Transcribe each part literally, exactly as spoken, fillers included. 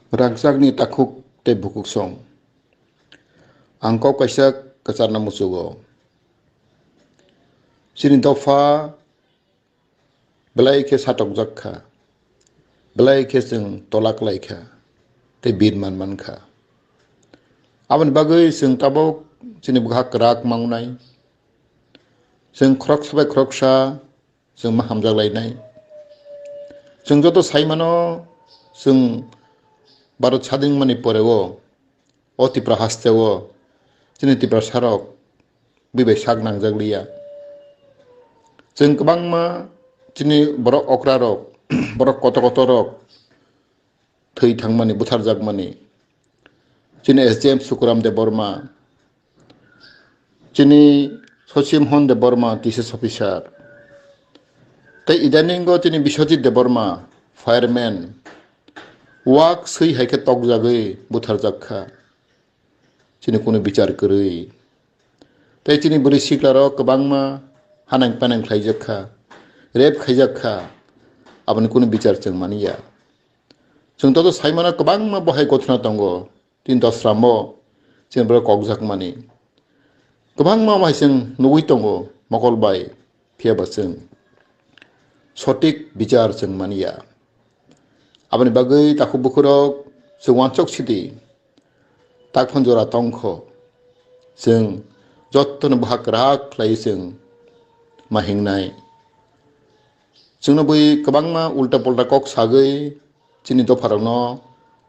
Rangchakni takhuk tei bukhuk song. Ang kok kaisa kwcharna muchugo. Chini dopha belai khe satokjak kha, belai khe chwng tola klai kha, tei bir man man kha. Aboni bagwi chwng tabuk chini bwkha kwrak ma wngnai. Chwng khoroksa bai khoroksa chwng ma hamjak lainai. Chwng joto sai mano, chwng Bharat sadin mani pore o, o Tipra haste o, chini Tiprasa rok bui bai sak nangjak liya. Chwng kwbangma chini borok okra rok, borok kotor kotor rok thwi thangmani, butharjakmani. Chini S D M Sukuram Debbarma, chini Sachimohan Debbarma, T C S officer, tei idaningo chini Biswajit Debbarma, fireman, wak swi hai khe tokjagwi butharjak kha. Chini kunu bichar kwrwi. Tei chini bwrwi siklarok kwbangma hanang panang khlaijak kha, rape khaijak kha, aboni kunu bichar chwng mani ya. Chwng joto sai mano kwbangma bo hai gothona tongo, tini dosramo chini borok kokjakmani. Kwbangma bo hai chwng nugwi tongo mokol bai, phiya ba chwng sothik bichar chwng mani ya. Aboni bagwi takhuk bukhurok chwng uansuk sidi, tak phano jora tongkho, chwng jotono bwkha kwrak khlaiwi chwng ma hingnai. Chwngno bui kwbangma ulta polta kok sagwi chini dopharokno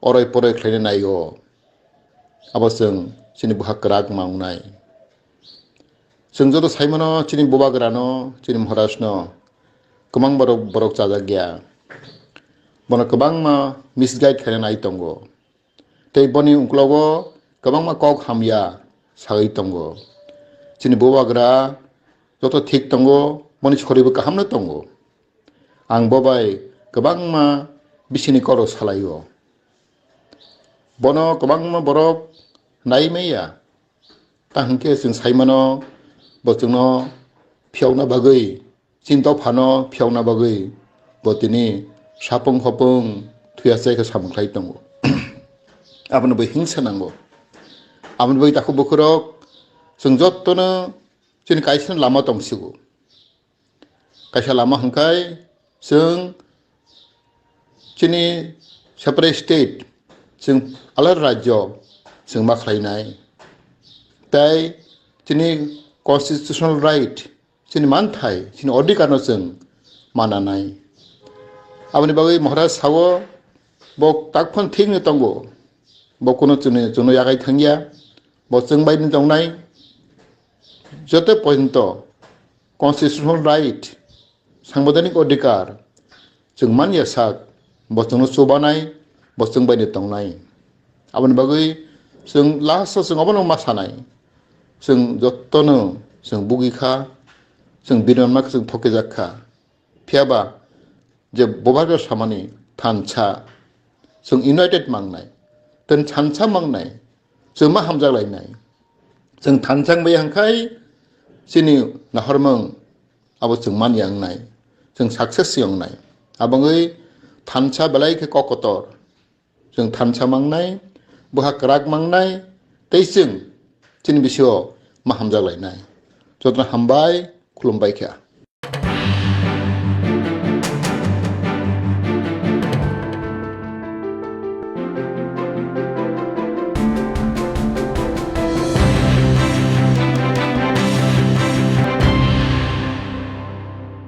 oroi poroi khlaina nai-o. Abo chwng chini bwkha kwrak ma wngnai. Chwng joto sai mano chini bubagrano, chini Maharajno kwbang borok, borok chajak ya. Bono kwbangma misguide khaina nai tongo. Tei boni uklogo kwbangma kok hamya sagwi tongo. Chini bubagra joto thik tongo, boni soribo kahamno tongo. Ang bo bai kwbangma bisini koro salaio. Bono kwbangma borok nai maya. Ta hwnkhe chwng sai mano, bo chwngno phiyokna bagwi, chini dophano phiyokna bagwi bo tini sapung hopung thuya chai khe samung khlai tongo. Abono bo hingsa nango. Aboni bagwi takhuk bukhurok chwng jotono chini kaisa lama tongsigo. Kaisa lama hwnkhe chwng chini separate state, chwng alar rajyo chwng ma khlainai. Tei chini constitutional right, chini manthai, chini odhikarno chwng mananai. Aboni bagwi Maharaj sao, bo takphano thikno tongo, bo kuno chwngno, chwngno yagai thangya, bo chwng baini tongnai. Joto porjonto constitutional right, sangbidanik odhikar chwng manya sak, bo chwngno chubanai, bo chwng baini tongnai. Aboni bagwi chwng last o chwng obono ma sanai, chwng jotono chwng bugi kha, chwng birman ma chwng thokijak kha. Phiya ba je bubagra samani thansa, chwng united mangnai, tei thansa mangnai, chwng ma hamjak lainai. Chwng thansa wngbai hwnkhai chini nahormung abo chwng manya wngnai, chwng success se wngnai. Aboni thansa belai khe kok kotor. Chwng thansa mangnai, bwkha kwrak mangnai, tei chwng chini bisio ma hamjak lainai. Jotono hambai, khulumbai kha.